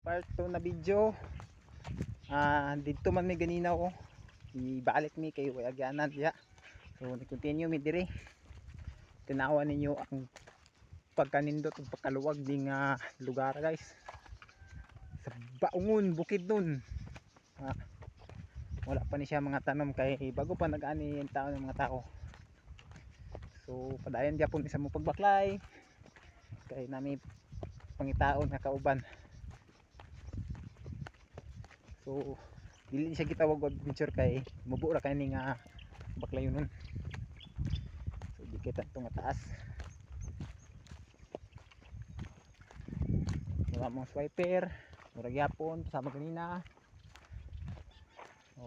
Part 2 na video. Dito man mi ganina oh. Ibalik mi kay way agyanan diha. So ni continue mi diri. Tanawan ninyo ang pagkanindot ug pagkaluwag ning lugar, guys. Sa Baungon, Bukidnon. Wala pa ni siya mga tanom kay bago pa nag-ani ang tao ng mga tao. So padayon gyapon isa mo pagbaklay kay nami pangitaon nga kauban. So dili siya gitawag og adventure kay mubo ra kay ni nga baklayonon. So di kita nga taas. Wala mong swiper, mura gyapon sama ganina. O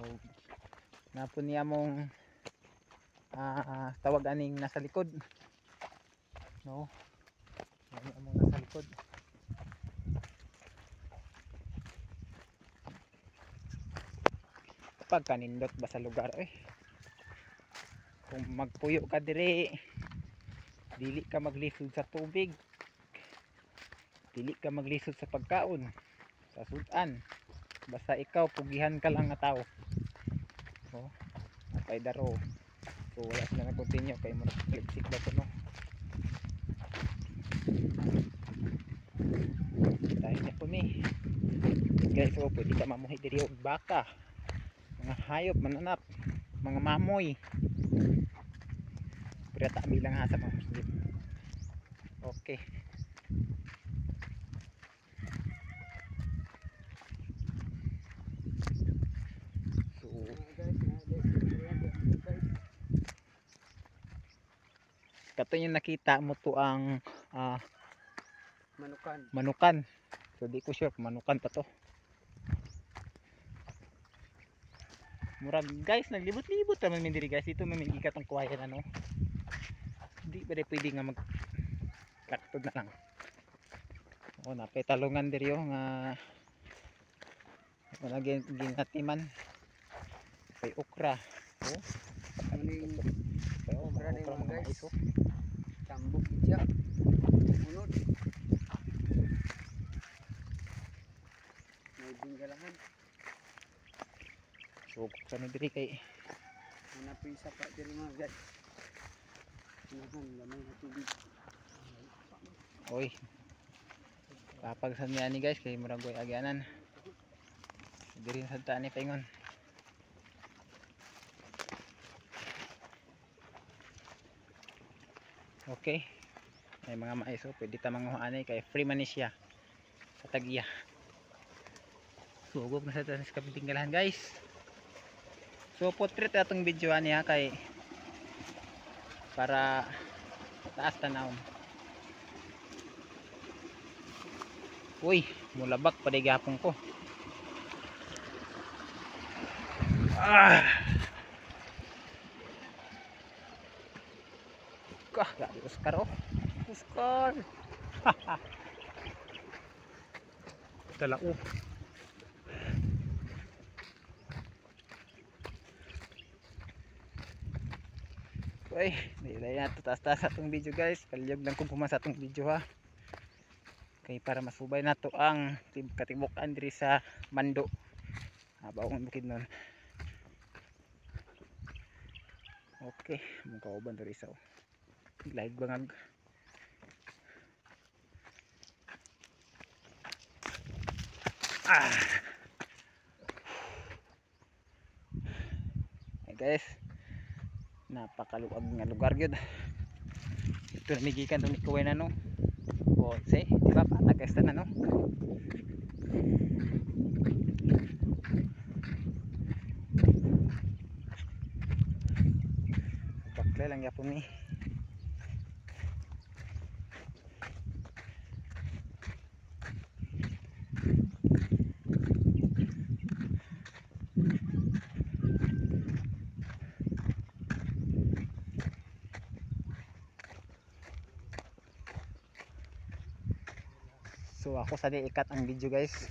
napon niya mong tawag aning nasa likod. No. Ano among nasa likod. Pagkanindot ba sa lugar eh. Kung magpuyo ka dire, dili ka maglisod sa tubig, dili ka maglisod sa pagkaon, sa sudan. Basta ikaw pugihan ka lang nga tao. Oh, napay daro. So wala sila nag-continue kay murag ligsik ba to, no. Tayo niya po ni. Guys, so pwede ka mamuhi diri og baka, mga hayop, mananap, mga mamoy. Pero tabi lang ha sa mga Muslim. Okay. So kato yung nakita mo to ang Manukan. Manukan. So di ko sure kung manukan pa to. Murag guys, naglibot-libot naman mi diri, guys. Dito may gikat ang kuwayan ano. Di ba di pwede nga mag kaktod na lang. O napay talungan diri oh, nga wala ginatiman. Pay okra. Oh, Maning pay okra ni okra mga mga guys. mais oh. Tambok siya. Unod. May binggalahan. So sa ni diri kay Hanapin sa pa diri mga guys. Unahan lamay na tubig. Oy. Papagsan niya ni guys kay murag way agyanan. Diri sa ta ni paingon. Okay. May mga mais oh, pwede ta manguha ani kay free man ni siya sa tag-iya. Sugog na sa taas kapitinggalahan, guys. So portrait atong video ani ha kay para taas tanawon. Uy, mulabak pa di gapon ko. Ah. Kah, grabe Oscar oh. Oscar. Dala oh. Uy, dili na taas-taas atong video, guys. Palyog lang kung pumasa atong video ha. Kay para masubay nato ang katibukan diri sa Mando. Baong Bukidnon. Okay, mong kauban diri sa laig bangag. Ah. Hey guys, napakaluwag nga lugar gyud. Ito na migikan to ni Kuwena no. O, see, di ba patagas na no. Bakla lang yapon ni. So ako sa di ikat ang video, guys.